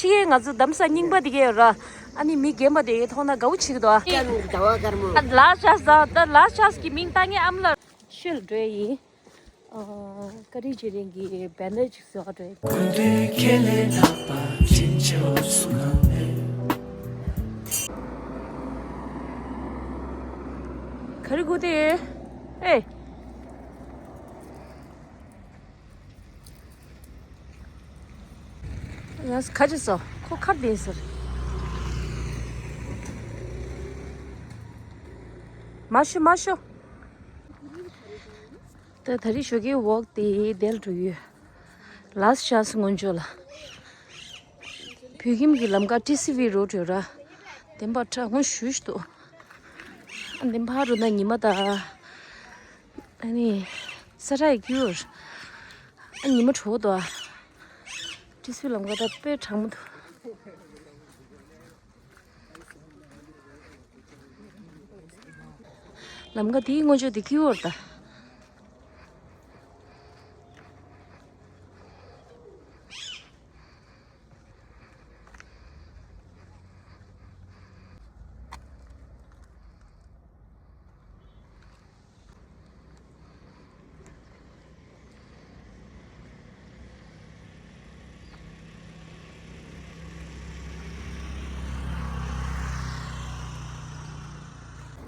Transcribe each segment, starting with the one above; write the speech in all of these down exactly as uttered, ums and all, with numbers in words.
ཕྱི་ཡས་ང་ཚོ་གདམ་ས་རྙིང་པ་དེ་གས་ཡོད་ར། ཨ་ནི་མི་རྒན་པ་དེ་གས་མཐོང་ན་དགའ་བོ་བྱེད་ཀྱི་འདུག་ཨ། ཀན་ཟླ་བ་དཀར་མོ། ཨ་ལ་ཤ་ཟ་ད་ལ་ཤ་གི་མིང་བཏགས་མཁན་ཨ་མ་ལགས། ཤོད་འགྲོ་ཡིན། ཨ་ཀ་རི་བྱེད་རིང་གི་བེ་ནར་ཅིག་བཟོ་ག་འགྲོ་ཡིན། ག་རེ་སྒུག་བསྡད་ཡོད། ཨེ། ཡང་ཁ་ཅིག་སོ་ཁོ་ཁར་བསྡད་ཟེར། མ་ཤོ་མ་ཤོ། ད་ད་རེས་ཞོགས་ཀའི་ཝོག་དེ་དེར་འགྲོ་ཡོད། ལ་ཤ་སྔོན་ཆད་ལ། བོད་ཁྱིམ་གྱི་ལམ་ཁ་ཊི་སི་ཝི་རོ་ཌི་ཡོད་ར། བདེན་པ་ཁྲ་སྔོན་ཞུ་ཞུ་འདུག་ཨ་འདི་ཕར་འགྲོ་ན་ཉི་མ་དང་། ཨ་ནི་ས་ཁྲ་ཡི་ཁྱུར། ཨ་ཉི་མ་དྲོ་བོ་འདུག་ཨ་ཊི་སི་ཝི་ལམ་ཁ་ད་དཔེ་གྲང་མོ་འདུག་ལམ་ཁ་དེའི་སྔོན་ཆད་དེ་ཁྱུར་ད།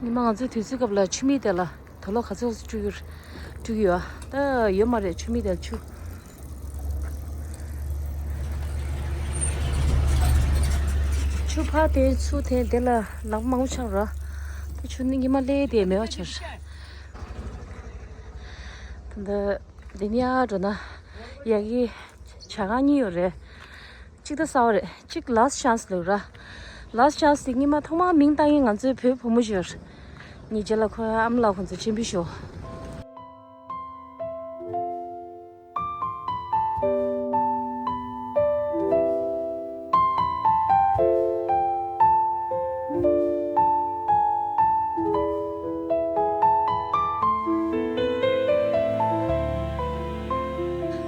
ཉི་མ་ང་ཚོའི་དུས་ཚོད་སྐབས་ལ་ཆུ་མིག་དེ་ལ་དུག་ལོག་ག་ཚོད་བཀྲུ་གི་བཀྲུ་གི་ཡོད་ཨ། ད་ཡོད་མ་རེད་ཆུ་མིག་དེ་ལ་ཆུ། ཆུ་ཕར་འཐེན་ཚུར་འཐེན་དེ་ལ་ལག་པ་མང་པོ་འཆང་ར། ད་ཆུ་ནི་ཉི་མ་སླེབས་དེ་མེད་པ་ཆགས། ད་ལྟ་འདི་ནས་ཡར་འགྲོ་ན་ཡ་གི་ཇ་ཁང་གཉིས་ཡོད་རེད། གཅིག་ད་གསར་པ་རེད། གཅིག་ལ་སི་ཊི་ཆན་སི་ལབ་ར། ལ་སི་ཊི་ཆན་སི་དེ་སྔོན་མ་ཐོག་མར་མིང་བཏགས་མཁན་ང་ཚོའི་བོད་བུ་མོ་ཞིག་ཡོད་རེད། ངའི་རྗེས་ལ་ཁོའི་ཨ་མ་ལགས་ཁོང་ཚོ་ཆེན་པོ་ཞིག་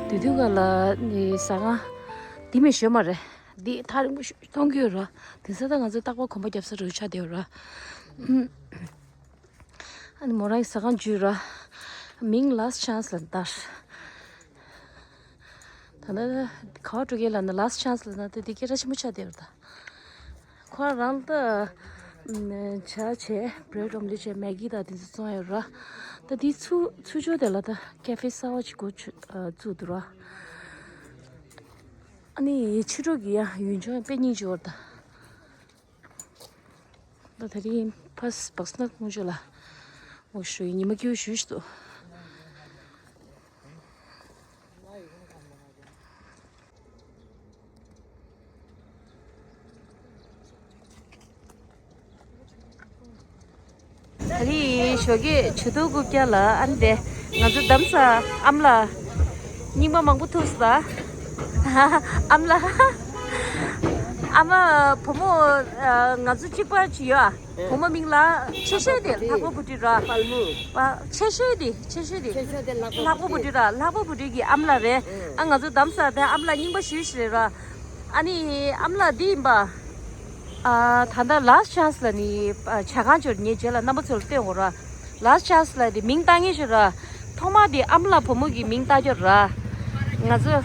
དུས་དུས་ག་ལ་ནི་ཟ་ཁང་འདི་མི་ཞོ་མ་རེད། འདི་ཐག་རིང་པོ་ཞིག་གཏོང་གི་ཡོད་ར། དེང་སང་ད་ང་ཚོ་རྟག་པར་གོམ་པ་རྒྱབ་ས་རུ་ཆགས་བསྡད་ཡོད་ར། ཨ་ནི་མོ་རང་གི་ཟ་ཁང་བརྒྱུད་ར། མིང་ལ་སི་ཊི་ཆན་སི་ལབ་ད། ད་ནི་ག་བ་འགྲོ་གི་ལབ་ན་ལ་སི་ཊི་ཆན་སི་ལབ་ན་དེ་དེ་སྐད་གྲགས་ཆེན་པོ་ཆགས་བསྡད་ཡོད་ར་ད། ཁོ་རང་ད་ཇ་བྱས་བྷི་རེཌ་ཨོམ་ལེཊ་བྱས་མེ་གི་དང་དེ་ཚོ་བཙོང་ཡོད་ར། ད་དེ་ཚུར་ཚུར་ཕྱོགས་དེ་ལ་ད་ཀེ་ཧྥེ་གསར་པ་ཅིག་འགོ་བཙུགས་འདུག་ར། ཨ་ནི་ཕྱི་དྲོ་གི་ཡང་ཡུལ་ལྗོངས་དཔེ་སྙིང་རྗེ་བོ་རེད་ད། ད་ད་རིང་ཕར་སྦག་སྣ་ཁོང་ཚོ་ལ་འོ་ཞུ་ཉི་མ་སྐྱིད་པོ་ཞུ་ཞུ་འདུག་ད་རིང་ཞོགས་ཀས་ཇུས་གཏོགས་རྐུབ་བཀྱག་ལ་ཨ་ནི་དེ་ང་ཚོ་གདམ་ས་ཨ་མ་ལགས་རྙིང་པ་མང་པོ་ཐུག་སོང་ད། ཨ་མ་ལགས། ཨ་མ་བུ་མོ་ང་ཚོ་གཅིག་པ་ཅིག་ཡོད་ཨ། བུ་མོ་མིང་ལ་ཆེ་ཤོས་དེ་ལྷག་པ་བུ་ཁྲིད་ར། པལ་མོ། པ་ཆེ་ཤོས་དེ་ཆེ་ཤོས་དེ། ཆེ་ཤོས་དེ་ལྷག་པ་ལྷག་པ་བུ་བུ་ཁྲིད་ར། ལྷག་པ་བུ་ཁྲིད་ཀྱི་ཨ་མ་ལགས་རེད། ཨ་ང་ཚོ་གདམ་ས་དེ་ཨ་མ་ལགས་རྙིང་པ་ཞུ་ཞིག་རེད་ར། ཨ་ནི་ཨ་མ་ལགས་འདི་ཡིན་པ། ཨ་ད་ལྟ་ལ་སི་ཊི་ཆན་སི་ལ་ནི་ཇ་ཁང་ཅིག་ངའི་རྗེས་ལ་རྣམ་པ་ཚོར་སྟོན་དགོས་ར། ལ་སི་ཊི་ཆན་སི་ལ་དེ་མིང་བཏགས་མཁན་ཞིག་ར། ཐོག་མ་དེ་ཨ་མ་ལགས་བུ་མོ་གི་མིང་བཏགས་རྒྱུ་ར། ང་ཚོ།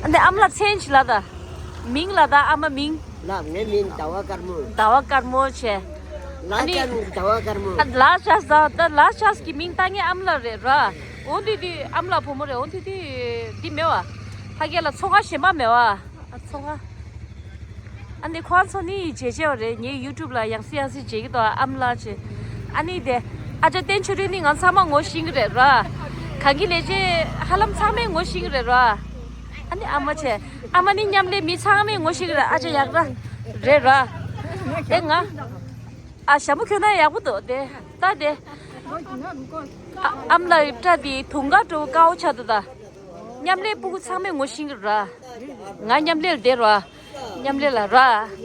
ཨ་ནི་ཨ་མ་ལགས་མཚན་ཅིག་ལབ་ད། མིང་ལབ་ད་ཨ་མ་མིང་། ལགས་ངའི་མིང་ཟླ་བ་དཀར་མོ། ཟླ་བ་དཀར་མོ་བྱས། ལ་ཨ་ནི་ཅན་ཟླ་བ་དཀར་མོ། ཨ་ལ་ཤ་ཟ་ད་ལ་ཤ་གི་མིང་བཏགས་མཁན་ཨ་མ་ལགས་རེད་ར། འོ་དེ་དུས་ཨ་མ་ལགས་བུ་མོ་རེད། འོ་དེ་དུས་འདི་མེད་བ། ཕ་གི་ལ་ཚོང་ཁང་གཞན་པ་མེད་བ། ཨ་ཚོང་ཁང་། ཨ་ནི་ཁོང་ཚོ་ནི་བྱས་བྱས་པ་རེད། ངའི་ཡུ་ཊུབ་ལ་ཡང་སེ་ཡང་སེ་བྱེད་ཀྱི་འདུག་ཨ་མ་ལགས་བྱས། ཨ་ནི་དེ་ཨ་ཅག་བསྟན་ཆོས་སྒྲོན་ནི་ང་ཚང་མ་ངོ་ཤེས་ཀྱི་རེད་ར། གང་གི་ལས་བྱེད་ཧ་ལམ་ཚང་མས་ངོ་ཤེས་ཀྱི་རེད་ར། ཨ་ནི་ཨ་མ་བྱས། ཨ་མ་ནི་མཉམ་ལས་མི་ཚང་མས་ངོ་ཤེས་ཀྱི་རེད། ཨ་ཅག་ཡག་ར་རེད་ར། དེ་ང་ཨ་ཞྭ་མོ་གྱོན་ན་ཡག་པོ་འདུག་དེ་ལྟ་དེ། ཨ་ཨ་མ་ལགས་སྐྲ་དེ་དུང་དཀར་འདྲ་བོ་དཀར་པོ་ཆགས་འདུག་ད། མཉམ་ལས་སྤུ་གུ་ཚང་མས་ངོ་ཤེས་ཀྱི་ར། ང་མཉམ་ལས་ལ་བསྡད་ར། མཉམ་ལས་ལ་ར།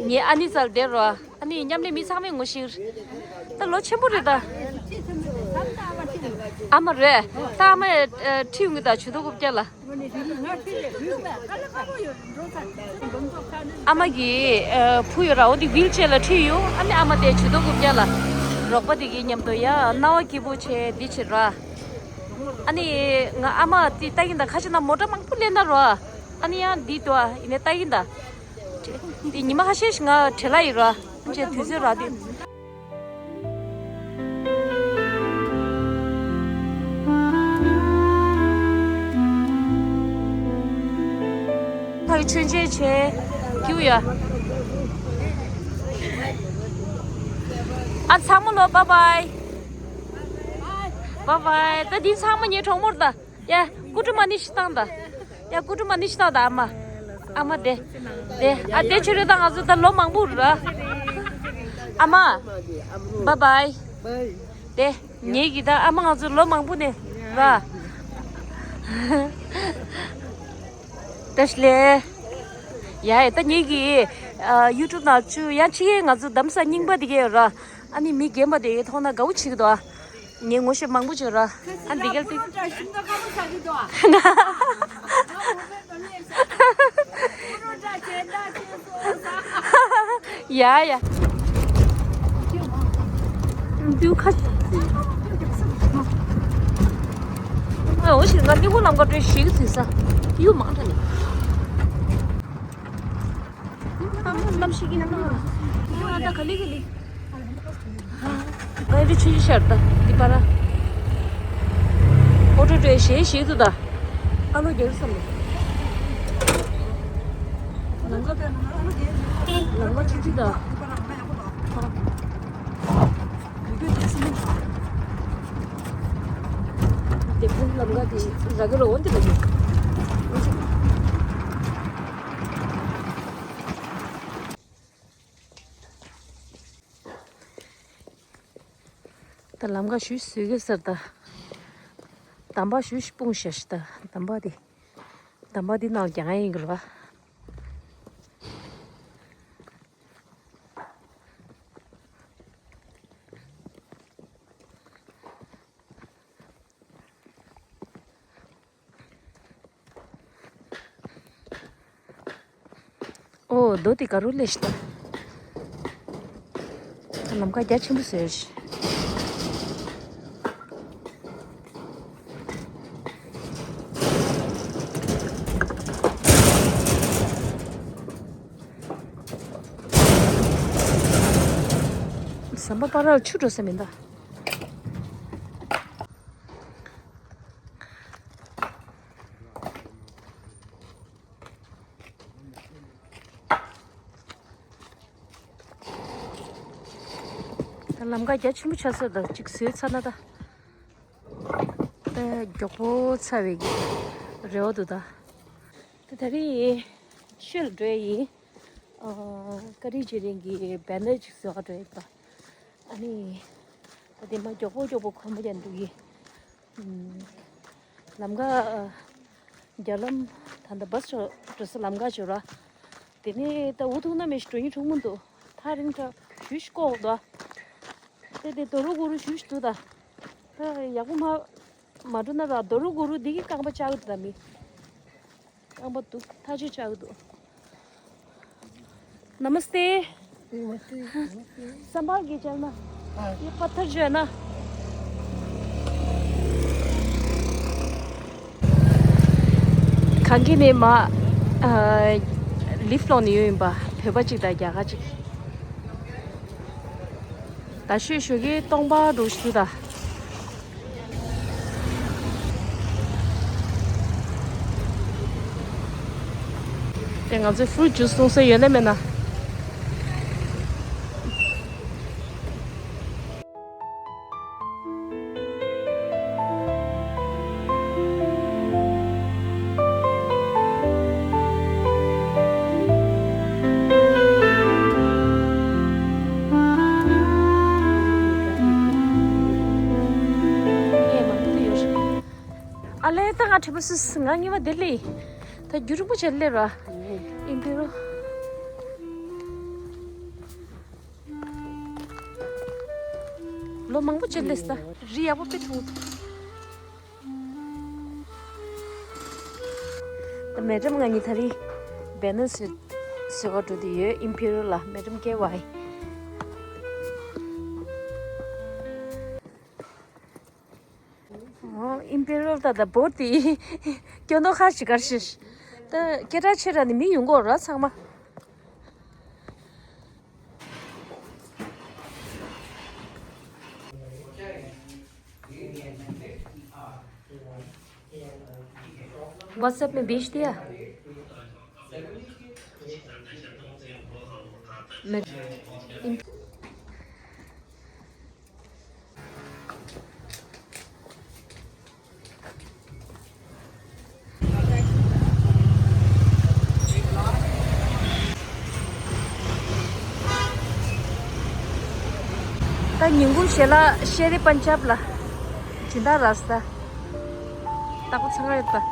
ངའི་ཨ་ནེ་རྩ་ལ་བསྡད་ར། ཨ་ནི་མཉམ་ལས་མི་ཚང་མས་ངོ་ཤེས་ཀྱི་ར། ད་ལོ་ཆེན་པོ་རེད་ད། ཨ་མ་རེད། ད་ཨ་མ་ཨ་ཁྲིད་ཡོང་གི་ད་ཇུས་གཏོགས་རྐུབ་བཀྱག་ལ། ཨ་མ་གིས་ཨ་ཕུ་ཡོད་ར། འོ་དེ་ཝིལ་ཅེར་ལ་ཁྲིད་ཡོང་། ཨ་ནི་ཨ་མ་དེ་ཇུས་གཏོགས་དགུ་བརྒྱ་ལ་རོགས་པ་དེ་གི་མཉམ་དུ་ཡ་རྣ་བ་སྐྱིད་པོ་བྱས་འདི་བྱེད་ར། ཨ་ནི་ང་ཨ་མ་དེ་ལྟ་གིན་ད་ཁ་ཆེ་ན་མོ་ཊ་མང་པོ་ལེན་ན་རོ། ཨ་ནི་ཡང་འདི་དོ་ཡིན་ནས་ལྟ་གིན་ད། དེ་ཉི་མ་ཁ་ཤས་ཤིག་ང་བྲེལ་ལ་ཡིན་ར། ཅེས་དུས་ཚོད་རག་དུས། ཕ་གི་མཆོད་མཇལ་བྱས་ཀྱིའུ་ཡ། ཨ་ཚང་མ་ལོ་བཱའི་བཱའི། བཱའི་བཱའི། ད་འདི་ཚང་མ་ངའི་གྲོགས་མོར་ད། ཡ། ཀུ་ཀྲུ་མ་ཎི་ཞིག་བཏང་ད། ཡ། ཀུ་ཀྲུ་མ་ཎི་ཞིག་བཏང་ད་ཨ་མ། ཨ་མ་དེ། དེ། ཨ་དེ་ཆུ་རེ་ད་ང་ཚོ་ད་ལོ་མང་པོ་ར། ཨ་མ། བཱའི་བཱའི། དེ། ངེད་ཀྱི་ད་ཨ་མ་ང་ཚོ་ལོ་མང་པོ་ནས་ར། དེ་ལས། ཡ་ཡ་ད་ངེད་ཀྱི་ཡུ་ཊུབ་ནང་ཆུ་ཡང་ཕྱི་ཡས་ང་ཚོ་གདམ་ས་རྙིང་པ་དེ་གས་ར། ཨ་ནི་མི་རྒན་པ་དེ་གས་མཐོང་ན་དགའ་བོ་བྱེད་ཀྱི་འདུག་ཨ། ངས་ངོ་ཤེས་མང་པོ་བྱོས་ར། ཨ་འདི་གལ་ཏེ། ཡ་ཡ། འདུག་ཁ། ཨ་འོ་ཞིག་ང་གླིང་སྐོར་ལམ་ཁ་བྲོས་ཞིག་ཟིན་ས། གཡུ་མང་དྲགས་ནས། གནམ་གཤིས་ཀྱི་ནང་ལ། ཡོང་ཨ་ད་ག་ལེ་ག་ལེ། ཨ་རི་ཆུ་ཤར་ད་འདི་པ་ར། ཨོ་ཏོ་ཏོའི་ཞེ་ཞེ་དུ་ད། ཨ་ལོ་རྒྱལ་སམ། ལམ་ཁ་ལམ་ཁ་ཆུ་ཆུ་ད། དེ་ཕུ་ལམ་ཁ་དེ་ར་གི་རོ་འོན་དེ་ར་གི། ད་ལམ་ཁ་ཞུ་ཞུ་གི་ཟེར་ད། དམ་པ་ཞུ་ཞིག་སྤུངས་ཤ་ཤི་ད་དམ་པ་དེ། དམ་པ་དེ་ནང་རྒྱ་ཡིན་གི་ར། ཨོ་རྡོ་དེ་ག་རུ་ལས་ཤི་ད། ལམ་ཁ་རྒྱ་ཆེན་པོ་ཟེར་ཤི། ཟམ་པ་པ་རར་ཆུ་འགྲོ་ས་མིན་ད། ད་ལམ་ཁ་རྒྱ་ཆེན་པོ་ཆགས་སོང་ད། གཅིག་བཟོས་ཚར་ན་ད། ད་མགྱོགས་པོ་ཚར་བའི་གི་རེ་བ་འདུག་ད། ད་ད་རེས་ཤོད་འགྲོ་ཡིན། ཨ་ཀ་རི་ཇེ་རིང་གི་བེ་ནར་ཅིག་བཟོ་ག་འགྲོ་ཡིན་པ། ཨ་ནི་ད་དེ་མ་མགྱོགས་པོ་མགྱོགས་པོ་ཁོམ་པ་ཡང་འདུག་ཡིན། ཨམ། ལམ་ཁ་ཨ་རྒྱ་ལམ་ད་ལྟ་བཱ་སི་འགྲོ་ས་ལམ་ཁ་བྱོས་ར། དེ་ནས་ད་འུ་ཐུག་ན་མི་ཤི་འགྲོ་ཡིན་འཁྲུག་མོ་འདུག་ཐག་རིང་དྲགས་ཞུ་ཤི་ཀོག་འདུག་དེ་དེ་དོ་རུ་གུ་རུ་ཞུ་ཤི་འདུག་ད། ད་ཡག་པོ་མ་མ་འགྲོ་ན་ར་དོ་རུ་གུ་རུ་འདི་གི་རྐང་པ་བཅག་གི་འདུག་ད་མི། རྐང་པ་འདུག་ཐག་ཆོད་བཅག་གི་འདུག नमस्ते। नमस्ते। संभाल के चलना। हाँ। ये पत्थर जो है ना। གངས་ནས་མར། ཨ། ལིཕ་སློང་ནས་ཡོང་ཡིན་པ། བོད་པ་གཅིག་དང་རྒྱ་གར་གཅིག་ད་ཤོད་ཤོད་ཀྱི་སྟོང་པ་འགྲོ་ཞིག་འདུག་ད། དེ་ང་ཚོའི་ཕུ་རུ་ཊི་ཇུས་འཐུང་ས་ཡོད་ན་མེད་ན། ཨ་ལས་ད་ང་དྲི་མ་སུས་ང་ཉི་མ་དེ་ལས་ད་རྒྱུ་རིན་པོ་ཆེ་སླེབས་ར་ཡིན་དེ་རུ། ལོ་མང་པོ་བྱས་སླེབས་ད། རི་ཡག་པོ་དཔེ་མཐོང་། མེ་ཌམ་ང་གཉིས་ད་རིང་བེ་ནེ་སི་ཟེར་བ་འགྲོ་དུས་ཡོད། ཨིམ་པི་རི་ཡལ་ལ་མེ་ཌམ་ཀེ་ཝའི། ཨིམ་པི་རི་ཡལ་ད་ད་བོ་དེ་སྐྱོ་ནོ་ཁ་ཞིག་གར་ཞིག་ད་སྐད་གྲགས་ཆེ་ར་ནི་མི་ཡོང་གོ་ར་ཚང་མ། WhatsApp में भेज दिया। मैं ད་ཉིན་གུང་ཞལ་ལག་ཤེ་རི་པན་ཅབ་ལ་སྦྱིན་བདག་ར་ས་ད་རྟག་པར་འཚང་ཁ་ཡོད་པ།